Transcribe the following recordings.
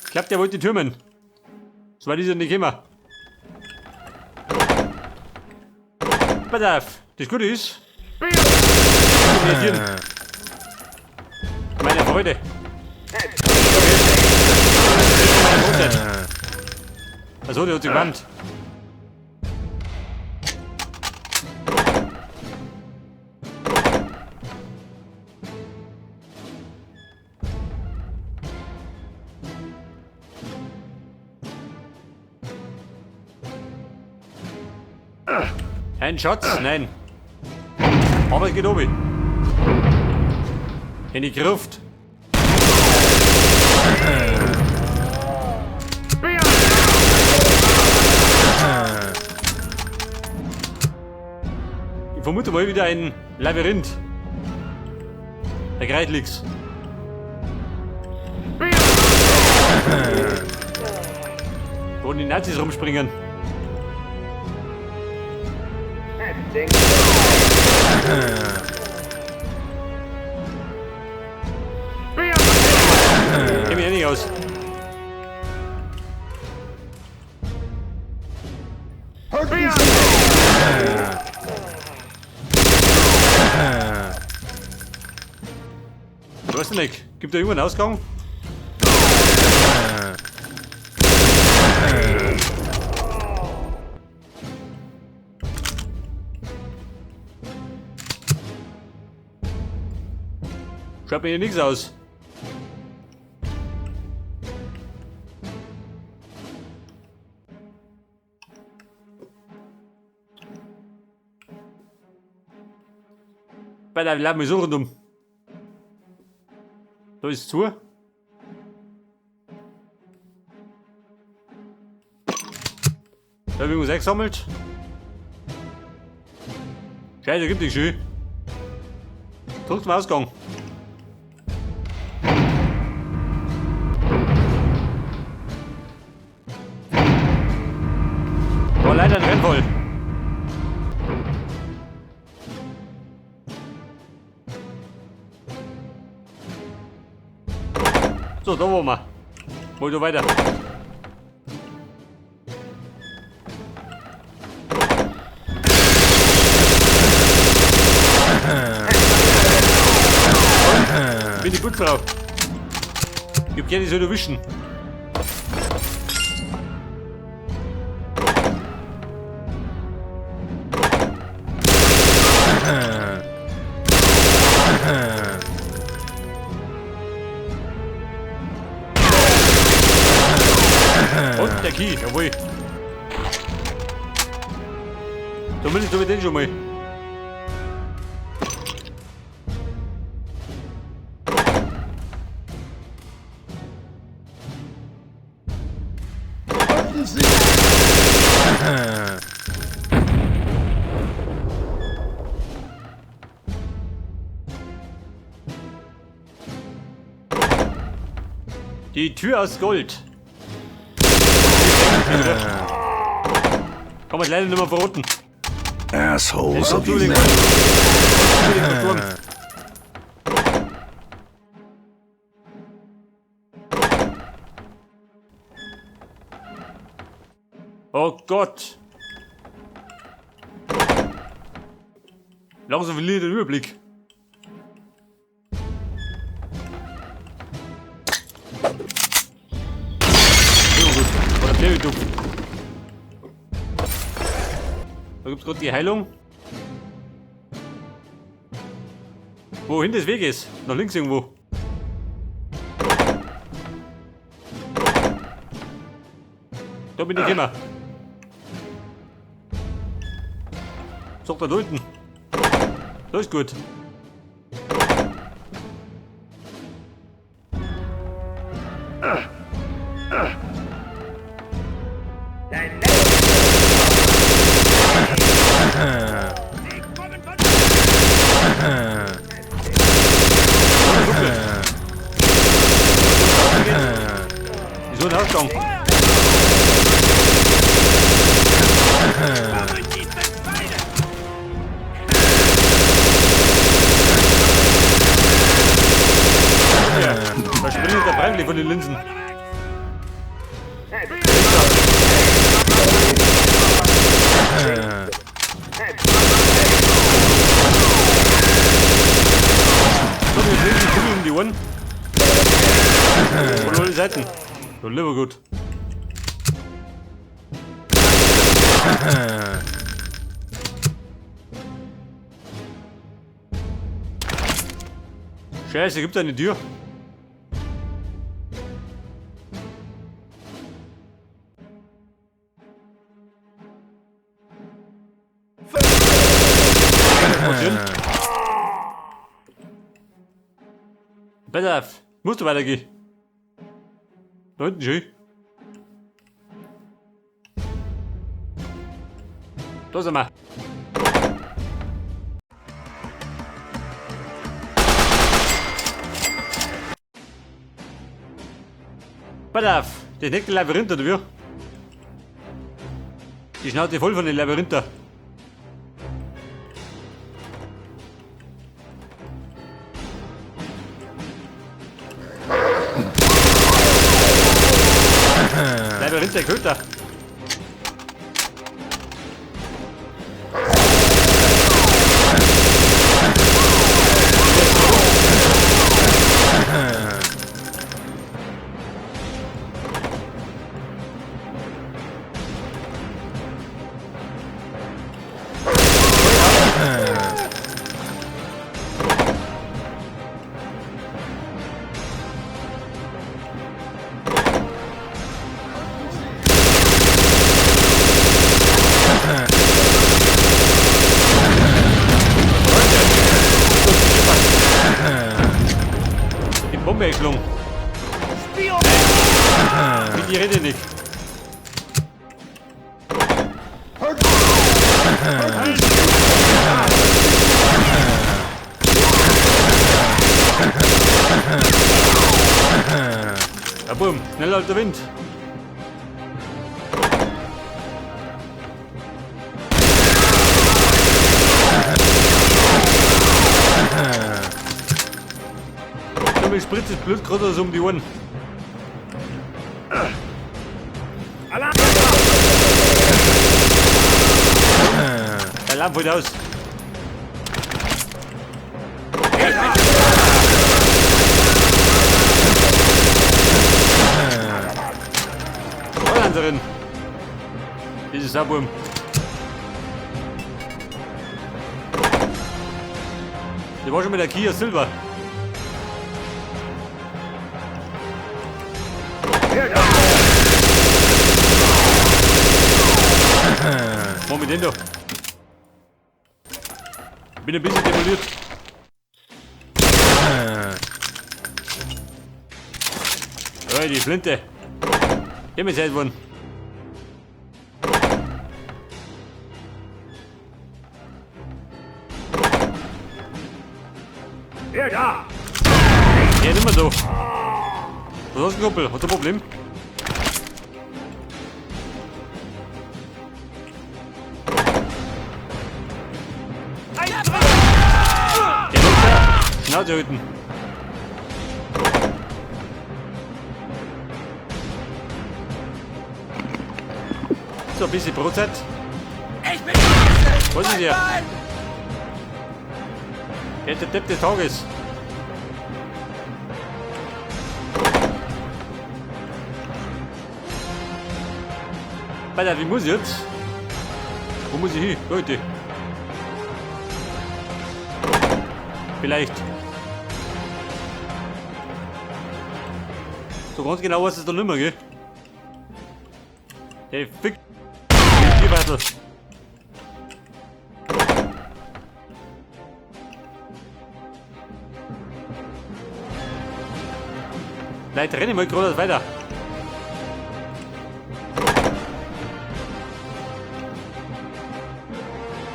Ich glaub, der wollte die Türmen. So weit ist er nicht immer. Pass auf, das Gute ist. Meine Freude. Okay. Also, der hat sich gewandt. Ein Schatz? Nein. Aber es geht oben. In die Gruft. Ich vermute mal wieder ein Labyrinth. Der Greitligs. Wo die Nazis rumspringen. Kenn mich eh nicht aus. Ich weiß nicht, gibt da irgendwo einen Ausgang? Schaut mir hier nichts aus. Bei der Lärm ist rundum. Da ist zu. Da hab ich irgendwas eingesammelt. Scheiße, gibt nicht schön. Zurück zum Ausgang. War leider ein Rennvoll. So, da wollen wir. Wollen wir weiter. Ich bin die Putzfrau. Ich hab gerne so erwischen. Und der Key, jawohl. Zumindest habe ich den schon mal. Die Tür aus Gold. Kann man leider nicht mehr verroten. Assholes of Entschuldigung. humanity. Oh Gott. Langsam verliere ich den Überblick. Oder Pferdedupf. Da gibt's gerade die Heilung. Wohin das Weg ist? Nach links irgendwo. Da bin ich immer. Such da unten. Das ist gut. Wieso ein Ausgang? Ja, da springt der eigentlich von den Linsen? So, wir fliegen die Kugel um die Ohren. Von allen Seiten. So, lieber gut. Scheiße, gibt's eine Tür? Pass auf, musst du weitergehen. Da hinten schön. Da sind wir. Pass auf, das nächste Labyrinth, oder wie? Die Schnauze voll von den Labyrinthen. Labyrinth der Köter. Die Bombe geflogen. Mit die rede nicht. Ja, boom, schneller als der Wind. Ja, mir spritzt das Blut gerade so um die Ohren. Der Alarm fällt aus. Holländerin. Dieses Album. Die war schon mit der Kia Silber. Wo mit dem da? Bin ein bisschen demoliert. Oh, die Flinte. Immer Zeit worden. Ja, nicht mehr so. Was hast du, Kumpel? Hast du ein Problem? Schnauze halten. So, ein bisschen Brotzeit. Ich bin Was ist hier? Der Depp des Tages. Alter, wie muss ich jetzt? Wo muss ich hin? Leute. Vielleicht. So ganz genau weiß es doch nicht mehr, gell? Hey, fick. Tierbartel. Leute, renne mal gerade weiter.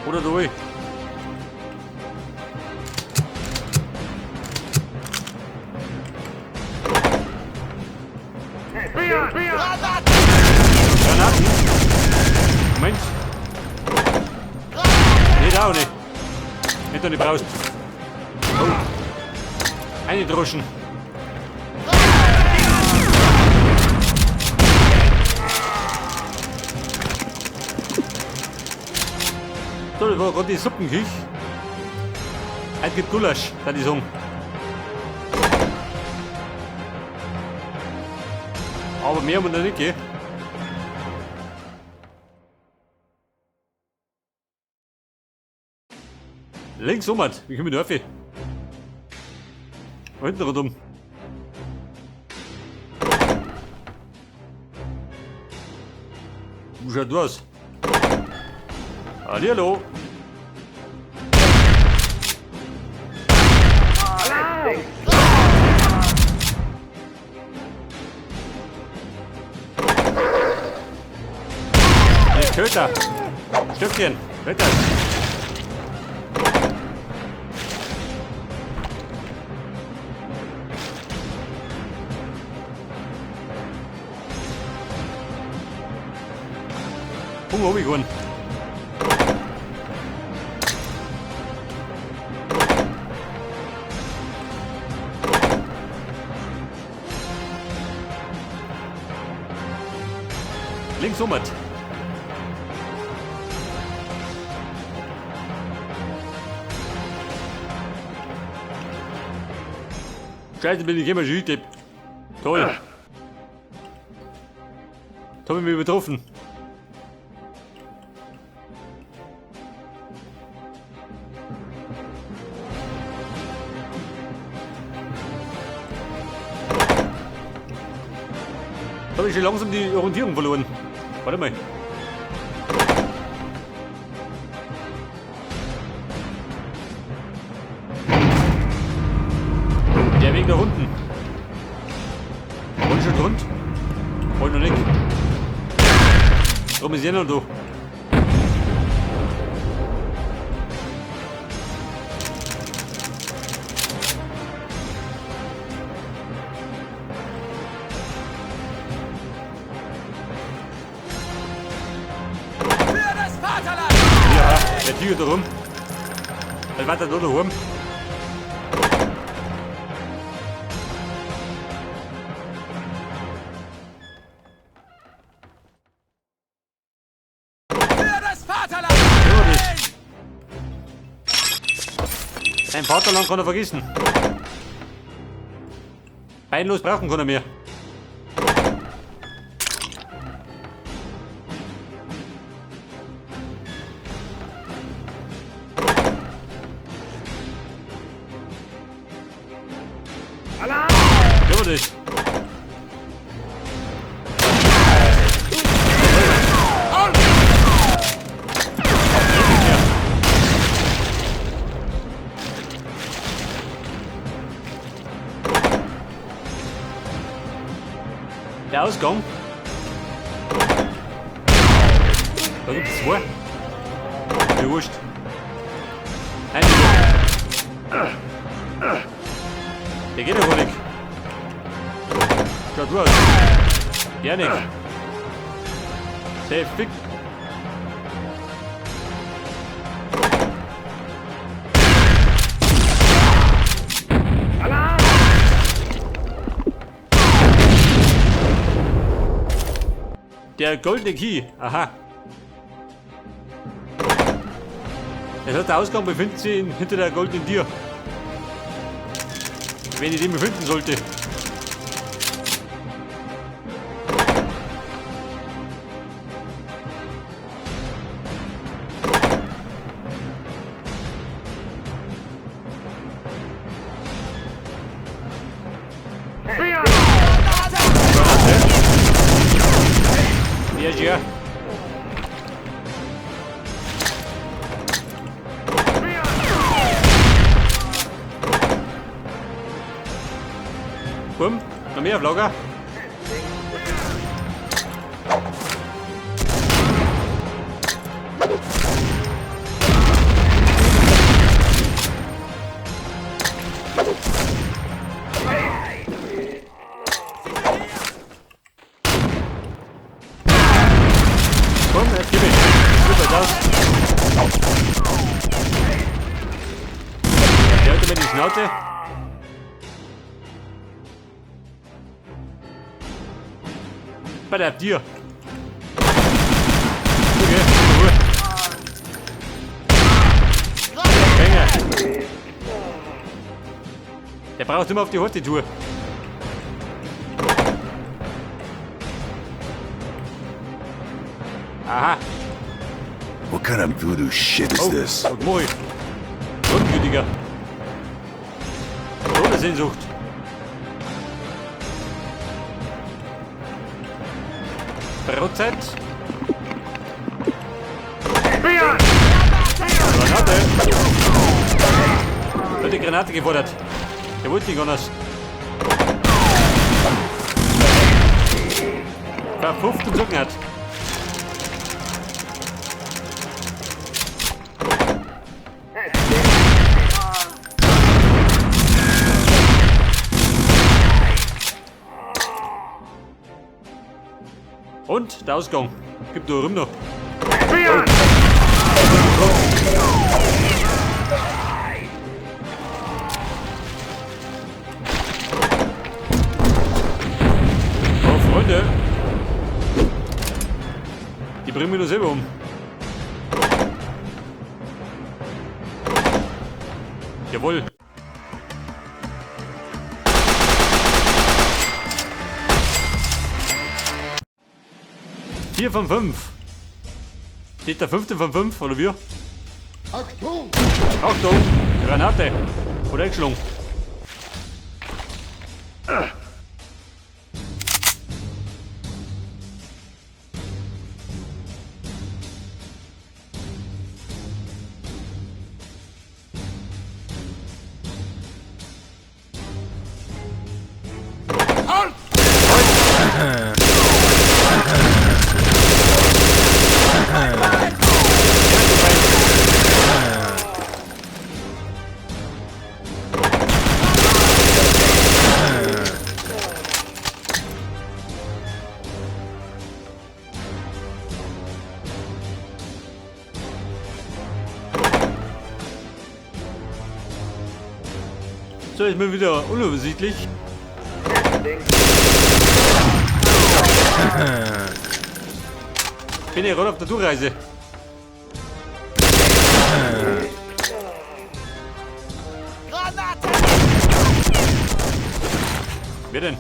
Oder durch. Granaten. Moment. Nee, da auch nicht. Wenn du nicht brauchst. Oh. Eine Droschen. Da war gerade die Suppenküche. Heute gibt Gulasch, kann ich sagen. Aber mehr haben wir noch nicht, gell? Links um, wie komme ich da rauf? Da hinten rundum. Wie schaut das aus? Hallihallo! Hey, Köter! Stöckchen! Weg das! Hunger hab ich keinen. Links um. Scheiße, bin ich immer schüttig. Toll. Da hab ich mich übertroffen. Da habe ich schon langsam die Orientierung verloren. Warte mal. Der Weg nach unten. Wollen schon rund? Wollen noch nicht. Drum ist noch da. Für das Vaterland! Ja, der Tiger da rum. Der wartet da daheim. Für das Vaterland! Ja, das. Sein Vaterland kann er vergessen. Beinlos brauchen kann er mehr. Ja, das. Der Ausgang. Da gibt es zwei. Mir wurscht. Ein Der geht ja wohl nicht. Schaut du aus. Der nicht. Safe, fick. Der goldene Key. Aha. Das heißt, der Ausgang befindet sich hinter der goldenen Tür. Wenn ich den mal finden sollte. Ja, ja. Bumm, noch mehr auf Lager. Komm, jetzt gib ich. Super, das. Der hat mir die Schnauze. Bei der Tür. Okay, Ruhe. Der braucht immer auf die harte Tour. Aha. What kind of voodoo shit is Oh, this? und moi. Ungültiger. Todessehnsucht. Brotzeit. Granate. Wird die Granate gefordert. Der wollte nicht anders. Verpufft und Socken hat. Und der Ausgang. Gibt nur rum noch. Oh, Freunde. Die bringen mich nur selber um. Jawohl. 4 von 5. Steht der 5. von 5, oder wie? Achtung! Achtung! Granate! Oder eingeschlagen. Halt! So, ich bin wieder unübersichtlich. Bin ja gerade auf der Durchreise. Granate! Wer denn?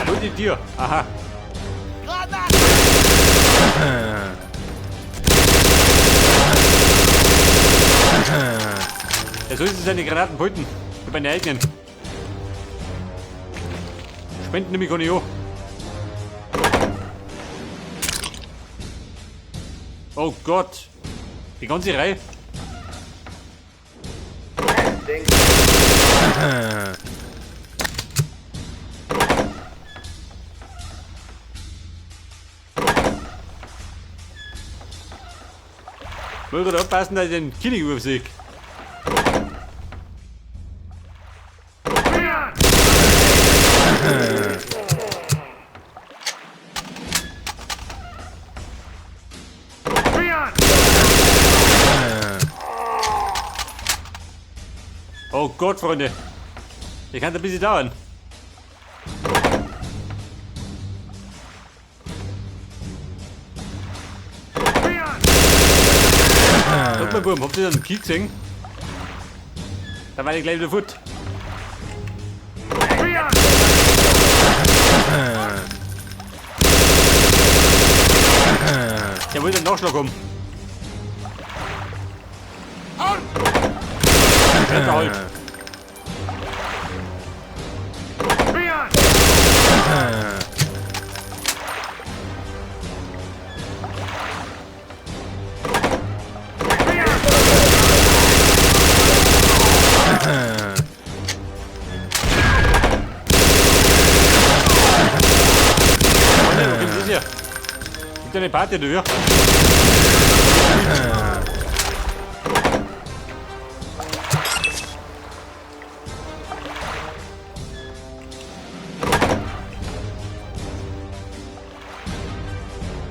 Hol die Tür. Aha. Granate! Er soll sich seine Granaten beuten. Für meine eigenen. Spenden nehme ich gar nicht an. Oh Gott. Die ganze Reihe. Muss gerade aufpassen, dass ich den König übersehe. Oh Gott, Freunde. Ich kann ein bisschen dauern. Guck mal, Burm, habt ihr einen Kick gesehen? Da war ich gleich wieder fort. Der wollte einen Nachschlag haben. Halt! Halt. Freunde, wo kommt das her? Gibt eine Party, oder wie?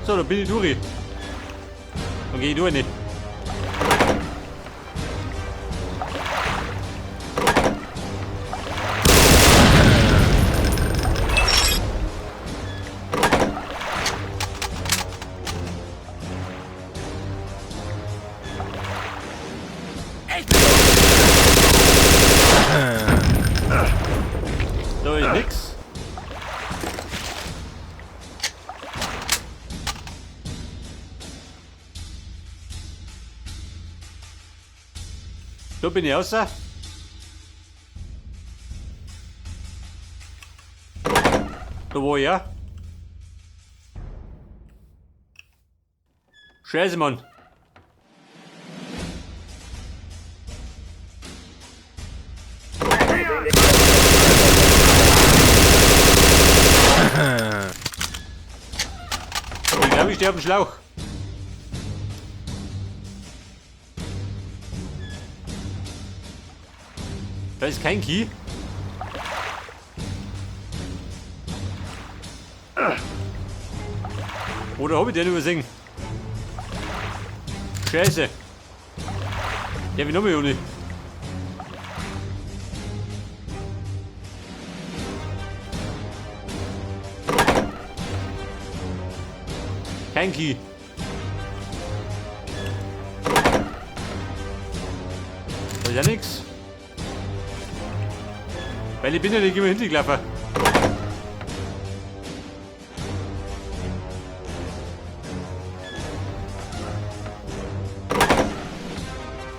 So, da bin ich durch. Dann geh ich durch nicht. Da bin ich raus. Da war ich auch. Scheiße, Mann. Ich glaube, ich stehe auf dem Schlauch. Da ist kein Key. Oder habe ich den übersehen? Scheiße. Der will nochmal ohne. Kein Key. Da ist ja nix. Weil ich bin ja nicht immer hingelaufen.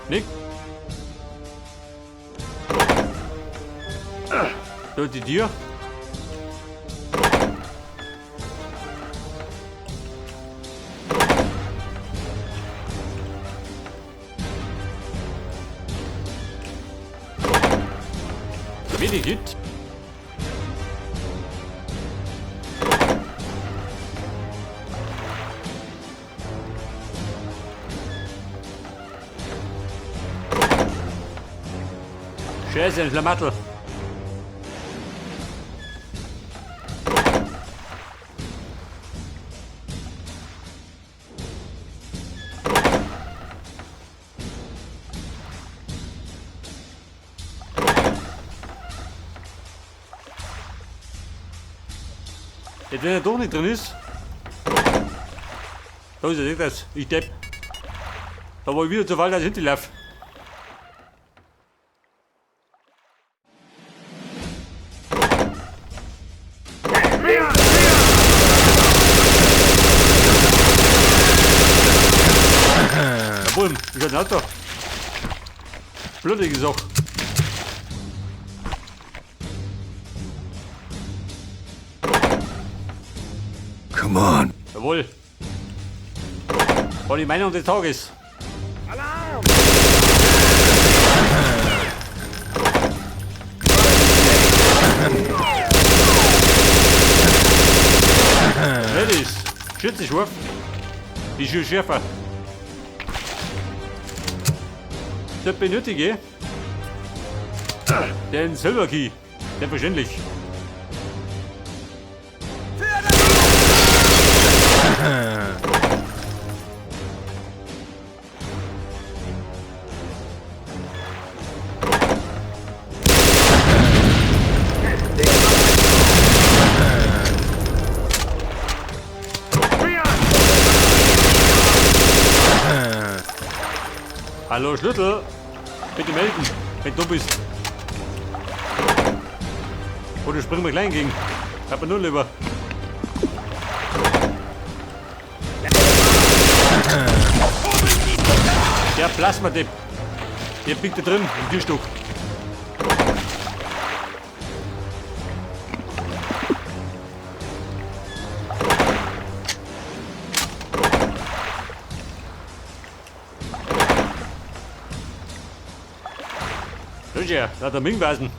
Nick. Da die Tür. Medikit. Scheiße, ein Schlamassel. Ja, wenn er doch nicht drin ist. Da ist er, seht das. Ich depp. Da war ich wieder zu weit, als ich hinterlauf. Jawohl, ich hab ein Auto. Blutige Sache. Come on. Jawohl. War die Meinung des Tages. Alarm! Ladies, schütze scharf. Die ist schärfer. Das benötige den Silver Key. Selbstverständlich. Hallo Schlüssel. Bitte melden, wenn du bist. Oder springen wir klein gegen. Hab mir null über. Der Plasmadepp. Der biegt da drin im Türstück. Roger, da hat er Mingweisen.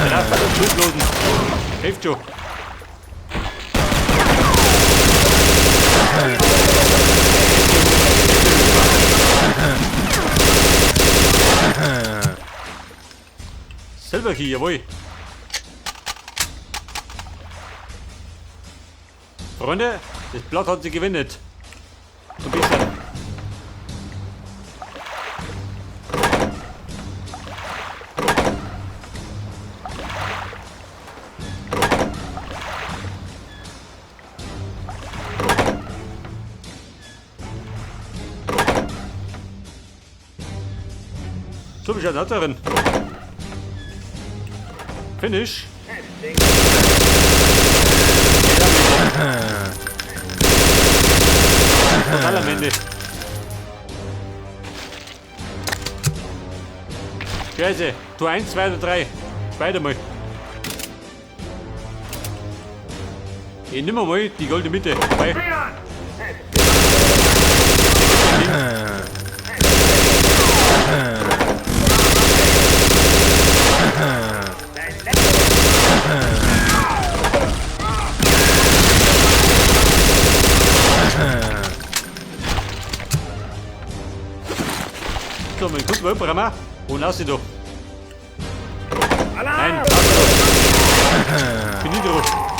Ja, Blutlosen. Hilft schon. Silber Key, jawohl. Freunde, das Blatt hat sich gewendet. So ein bisschen. So, wie schaut das darin? Finish. Total am Ende. Scheiße. Tu 1, 2 oder 3. Beide mal. Ich nimm mal die goldene Mitte. Bei. So, mein gucken wir jemand Oh, lass sie doch. Nein, lass sie doch. Bin ich drauf.